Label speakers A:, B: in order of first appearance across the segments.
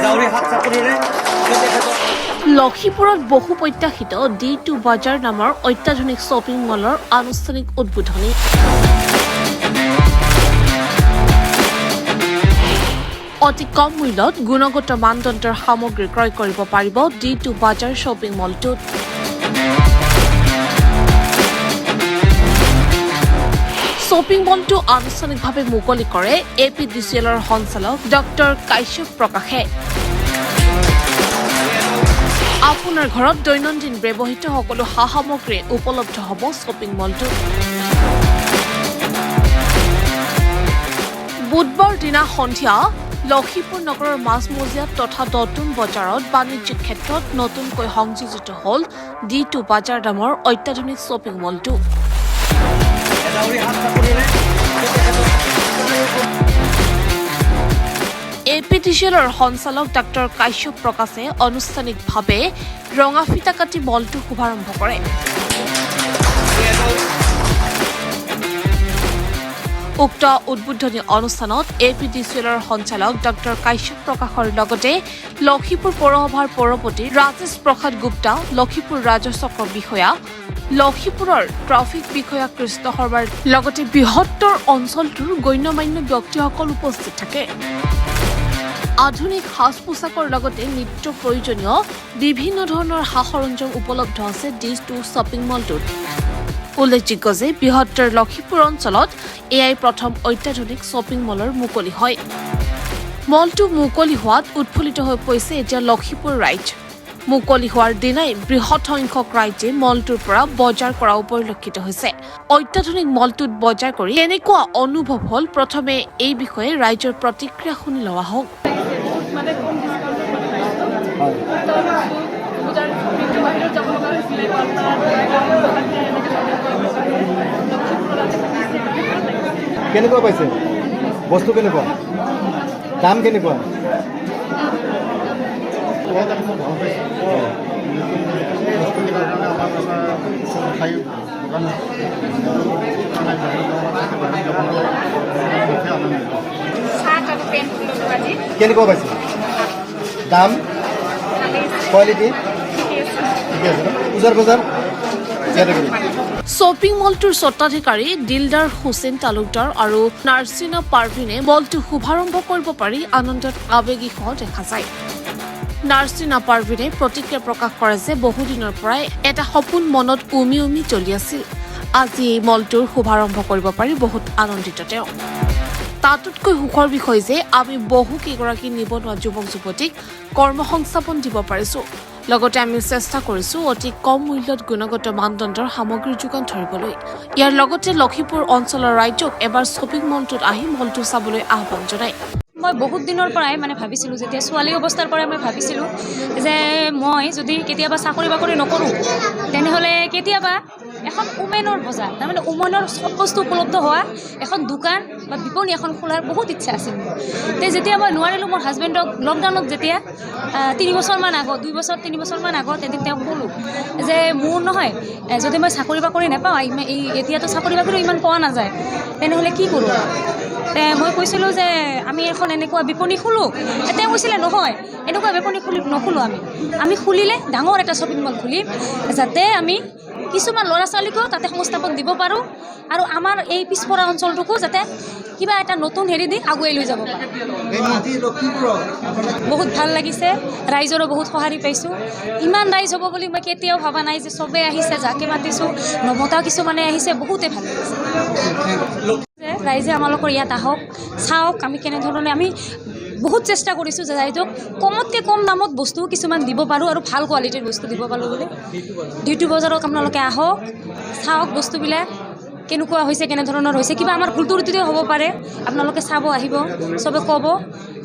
A: এজাউৰি হাত চাপৰিৰে তেখেতক
B: লক্ষীপুৰত বহু প্ৰত্যাশিত ডি টু বজাৰ নামৰ অত্যাধুনিক শ্বপিং মলৰ আনুষ্ঠানিক উদ্বোধনী। অতি কম মূল্যত গুণগত মানদণ্ডৰ সামগ্ৰী ক্ৰয় কৰিব পাৰিব ডি টু বজাৰ শ্বপিং মলটোত। শ্বপিং মলটো আনুষ্ঠানিকভাৱে মুকলি কৰে এ পি ডি চি এলৰ সঞ্চালক ডক্টৰ কাশ্যপ প্ৰকাশে। আপোনাৰ ঘৰত দৈনন্দিন ব্যৱহৃত সকলো সা সামগ্ৰী উপলব্ধ হ'ব শ্বপিং মলটোত। বুধবাৰ দিনা সন্ধিয়া লক্ষীপুৰ নগৰৰ মাজমজিয়াত তথা নতুন বজাৰত বাণিজ্যিক ক্ষেত্ৰত নতুনকৈ সংযোজিত হ'ল ডি টু বজাৰ নামৰ অত্যাধুনিক শ্বপিং মলটো।
A: এজাউৰি হাত চাপৰিৰে তেখেতক
B: এ পি ডি চি এলৰ সঞ্চালক ডাক্তৰ কাশ্যপ প্ৰকাশে আনুষ্ঠানিকভাৱে ৰঙা ফিটা কাটি মলটো শুভাৰম্ভ কৰে। উক্ত উদ্বোধনী অনুষ্ঠানত এ পি ডি চি এলৰ সঞ্চালক ডক্টৰ কাশ্যপ প্ৰকাশৰ লগতে লক্ষীপুৰ পৌৰসভাৰ পৌৰপতি ৰাজেশ প্ৰসাদ গুপ্তা, লক্ষীপুৰ ৰাজহ চক্ৰ বিষয়া, লক্ষীপুৰৰ ট্ৰাফিক বিষয়া কৃষ্ণ শৰ্মাৰ লগতে বৃহত্তৰ অঞ্চলটোৰ গণ্যমান্য ব্যক্তিসকল উপস্থিত থাকে। আধুনিক সাজ পোছাকৰ লগতে নিত্য প্ৰয়োজনীয় বিভিন্ন ধৰণৰ সা সৰঞ্জাম উপলব্ধ আছে ডি টু শ্বপিং মলটোত। উল্লেখযোগ্য যে বৃহত্তৰ লক্ষীপুৰ অঞ্চলত এয়াই প্ৰথম অত্যাধুনিক শ্বপিং মলৰ মুকলি হয়। মলটো মুকলি হোৱাত উৎফুল্লিত হৈ পৰিছে এতিয়া লক্ষীপুৰ ৰাইজ। মুকলি হোৱাৰ দিনাই বৃহৎ সংখ্যক ৰাইজে মলটোৰ পৰা বজাৰ কৰাও পৰিলক্ষিত হৈছে। অত্যাধুনিক মলটোত বজাৰ কৰি কেনেকুৱা অনুভৱ হ'ল, প্ৰথমে এই বিষয়ে ৰাইজৰ প্ৰতিক্ৰিয়া শুনি লোৱা হওক।
C: মানে কম ডিছকাউণ্টত মানে পাইছোঁ। তাৰ পূজাৰ শ্বপিংটো বাহিৰত যাব লগা হৈছিলে, গোৱালপাৰা, গুৱাহাটী এনেকৈ শ্বপিং কৰিব কাৰণে। লক্ষীপুৰত আজি খুলিছে, ভাল লাগিছে।
D: কেনেকুৱা পাইছে বস্তু? কেনেকুৱা দাম, কেনেকুৱা?
E: বহুত আমি খুব ভাল পাইছোঁ। নতুন নতুন বস্তু কিনাৰ কাৰণে আমাৰ এটা ঠাই দোকান মানে বাহিৰত যাব নালাগে, বাহিৰত যাব নালাগে, বহুতে আনন্দিত।
C: চাৰ্ট আৰু পেণ্ট ল'লোঁ আজি।
D: কেনেকুৱা পাইছে দাম?
C: ভালেই।
D: কোৱালিটি?
C: ঠিকে আছে।
D: ঠিকে আছে ন? পূজাৰ বজাৰ ইয়াতে কৰিম।
B: শ্বপিং মলটোৰ স্বত্বাধিকাৰী দিলদাৰ হুছেইন তালুকদাৰ আৰু নাৰ্ছিনা পাৰভিনে মলটো শুভাৰম্ভ কৰিব পাৰি আনন্দত আৱেগিক হোৱা দেখা যায়। নাৰ্ছিনা পাৰভিনে প্ৰতিক্ৰিয়া প্ৰকাশ কৰে যে বহুদিনৰ পৰাই এটা সপোন মনত উমি উমি চলি আছিল। আজি এই মলটোৰ শুভাৰম্ভ কৰিব পাৰি বহুত আনন্দিত তেওঁ। তাতোতকৈ সুখৰ বিষয় যে আমি বহু কেইগৰাকী নিবনুৱা যুৱক যুৱতীক কৰ্মসংস্থাপন দিব পাৰিছো। লগতে আমি চেষ্টা কৰিছো অতি কম মূল্যত গুণগত মানদণ্ডৰ সামগ্ৰী যোগান ধৰিবলৈ। ইয়াৰ লগতে লক্ষীপুৰ অঞ্চলৰ ৰাইজক এবাৰ শ্বপিং মলটোত আহি মলটো চাবলৈ আহ্বান জনায়।
F: মই বহুত দিনৰ পৰাই মানে ভাবিছিলোঁ, যেতিয়া ছোৱালী অৱস্থাৰ পৰাই মই ভাবিছিলোঁ যে মই যদি কেতিয়াবা চাকৰি বাকৰি নকৰোঁ, তেনেহ'লে কেতিয়াবা এখন উমেনৰ বজাৰ, তাৰমানে উমেনৰ চব বস্তু উপলব্ধ হোৱা এখন দোকান বা বিপণী এখন খোলাৰ বহুত ইচ্ছা আছিল মোৰ। তে যেতিয়া মই নোৱাৰিলোঁ, মোৰ হাজবেণ্ডক লকডাউনত যেতিয়া 3 বছৰমান আগত, 2 বছৰ 3 বছৰমান আগত এদিন তেওঁক ক'লোঁ যে মোৰ নহয় যদি মই চাকৰি বাকৰি নাপাওঁ, এই এতিয়াতো চাকৰি বাকৰিও ইমান পোৱা নাযায়, তেনেহ'লে কি কৰোঁ? তে মই কৈছিলোঁ যে আমি এখন এনেকুৱা বিপণী খোলোঁ। তেওঁ কৈছিলে, নহয়, এনেকুৱা বিপণী খুলি নোখোলোঁ আমি, আমি খুলিলে ডাঙৰ এটা শ্বপিং মল খুলিম, যাতে আমি কিছুমান ল'ৰা ছোৱালীকো তাতে সংস্থাপন দিব পাৰোঁ আৰু আমাৰ এই পিছপৰা অঞ্চলটোকো যাতে কিবা এটা নতুন হেৰি দি আগুৱাই লৈ যাব পাৰোঁ। বহুত ভাল লাগিছে, ৰাইজৰো বহুত সঁহাৰি পাইছোঁ। ইমান ৰাইজ হ'ব বুলি মই কেতিয়াও ভবা নাই যে চবেই আহিছে। যাকে মাতিছোঁ, নমতাও কিছুমানে আহিছে। বহুতেই ভাল লাগিছে যে ৰাইজে আমালোকৰ ইয়াত আহক, চাওক আমি কেনেধৰণে আমি বহুত চেষ্টা কৰিছোঁ যে ৰাইজক কমতকৈ কম দামত বস্তু কিছুমান দিব পাৰোঁ আৰু ভাল কোৱালিটিৰ বস্তু দিব পাৰোঁ বুলি। ডিউটি বজাৰক আপোনালোকে আহক, চাওক বস্তুবিলাক কেনেকুৱা হৈছে, কেনেধৰণৰ হৈছে। কিবা আমাৰ ভুল ত্ৰুটিও হ'ব পাৰে, আপোনালোকে চাব আহিব, চবে ক'ব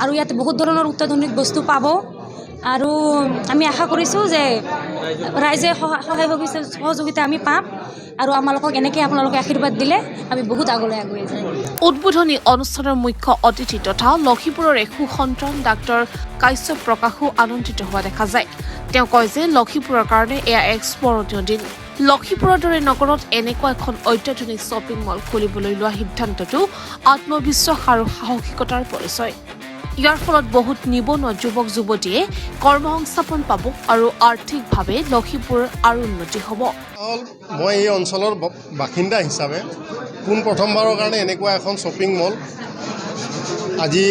F: আৰু ইয়াত বহুত ধৰণৰ অত্যাধুনিক বস্তু পাব আৰু আমি আশা কৰিছোঁ যে ৰাইজে সহায় সহযোগিতা আমি পাম আৰু আমালোকক এনেকৈ আপোনালোকে আশীৰ্বাদ দিলে আমি বহুত আগলৈ আগুৱাই যাম।
B: উদ্বোধনী অনুষ্ঠানৰ মুখ্য অতিথি তথা লক্ষীপুৰৰ এক সুসন্তান ডাক্তৰ কাশ্যপ প্ৰকাশো আনন্দিত হোৱা দেখা যায়। তেওঁ কয় যে লক্ষীপুৰৰ কাৰণে এয়া এক স্মৰণীয় দিন। লক্ষীপুৰৰ দৰে নগৰত এনেকুৱা এখন অত্যাধুনিক শ্বপিং মল খুলিবলৈ লোৱা সিদ্ধান্তটো আত্মবিশ্বাস আৰু সাহসিকতাৰ পৰিচয়। ইয়াৰ ফলত বহুত নিবনুৱা যুৱক যুৱতীয়ে কৰ্মসংস্থাপন পাব আৰু আৰ্থিকভাৱে লখিমপুৰ আৰু উন্নতি হ'ব।
E: হ'ল, মই এই অঞ্চলৰ বাসিন্দা হিচাপে পোনপ্ৰথমবাৰৰ কাৰণে এনেকুৱা এখন শ্বপিং মল আজি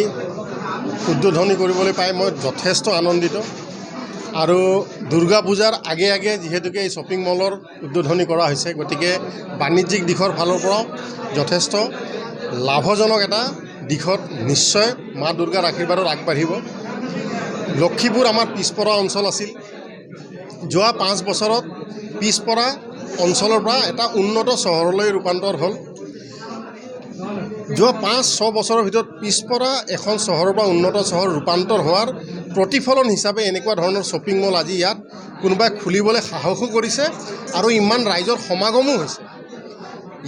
E: উদ্বোধনী কৰিবলৈ পাই মই যথেষ্ট আনন্দিত। আৰু দুৰ্গা পূজাৰ আগে আগে যিহেতুকে এই শ্বপিং মলৰ উদ্বোধনী কৰা হৈছে, গতিকে বাণিজ্যিক দিশৰ ফালৰ পৰাও যথেষ্ট লাভজনক এটা দিশত নিশ্চয় মা দুৰ্গাৰ আশীৰ্বাদত আগবাঢ়িব। লক্ষীপুৰ আমাৰ পিছপৰা অঞ্চল আছিল। যোৱা 5 বছৰত পিছপৰা অঞ্চলৰ পৰা এটা উন্নত চহৰলৈ ৰূপান্তৰ হ'ল। যোৱা 5-6 বছৰৰ ভিতৰত পিছপৰা এখন চহৰৰ পৰা উন্নত চহৰ ৰূপান্তৰ হোৱাৰ প্ৰতিফলন হিচাপে এনেকুৱা ধৰণৰ শ্বপিং মল আজি ইয়াত কোনোবাই খুলিবলৈ সাহসো কৰিছে আৰু ইমান ৰাইজৰ সমাগমো হৈছে।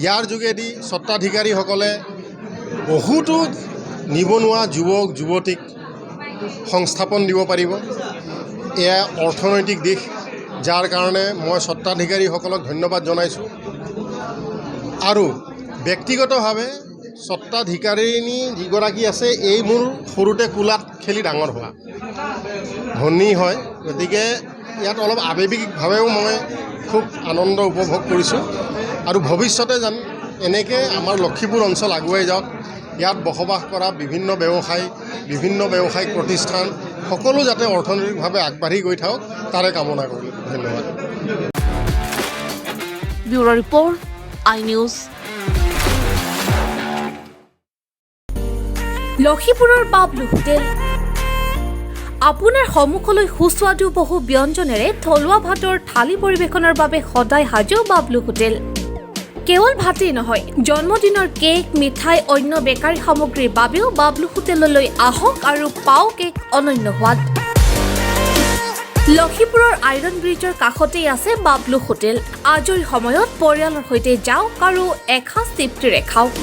E: ইয়াৰ যোগেদি স্বত্বাধিকাৰীসকলে বহুতো নিবনুৱা যুৱক যুৱতীক সংস্থাপন দিব পাৰিব। এয়া অৰ্থনৈতিক দিশ, যাৰ কাৰণে মই স্বত্বাধিকাৰীসকলক ধন্যবাদ জনাইছোঁ। আৰু ব্যক্তিগতভাৱে স্বত্বাধিকাৰিণী যিগৰাকী আছে, এই মোৰ সৰুতে কোলাত খেলি ডাঙৰ হোৱা ভনী হয়। গতিকে ইয়াত অলপ আৱেগিকভাৱেও মই খুব আনন্দ উপভোগ কৰিছোঁ। আৰু ভৱিষ্যতে যেন এনেকৈ আমাৰ লক্ষীপুৰ অঞ্চল আগুৱাই যাওক, ইয়াত বসবাস কৰা বিভিন্ন ব্যৱসায়, বিভিন্ন ব্যৱসায়িক প্ৰতিষ্ঠান সকলো যাতে অৰ্থনৈতিকভাৱে আগবাঢ়ি গৈ থাকক, তাৰে কামনা কৰিলোঁ। ধন্যবাদ।
B: ব্যুৰ' ৰিপৰ্ট, আই নিউজ। লখিমপুৰৰ বাবলু হোটেল। আপোনাৰ সন্মুখলৈ সুস্বাদু বহু ব্যঞ্জনেৰে থলুৱা ভাতৰ থালি পৰিৱেশনৰ বাবে সদায় সাজু বাবলু হোটেল। কেৱল ভাতেই নহয়, জন্মদিনৰ কেক, মিঠাই, অন্য বেকাৰী সামগ্ৰীৰ বাবেও বাবলু হোটেললৈ আহক আৰু পাওক এক অনন্য সোৱাদ। লখিমপুৰৰ আইৰণ ব্ৰিজৰ কাষতেই আছে বাবলু হোটেল। আজৰি সময়ত পৰিয়ালৰ সৈতে যাওক আৰু এসাঁজ তৃপ্তিৰে খাওক।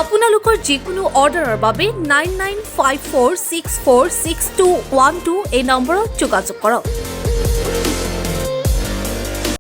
B: আপোনালোকৰ যিকোনো অৰ্ডাৰৰ বাবে 9954646212 এই নম্বৰত যোগাযোগ কৰক।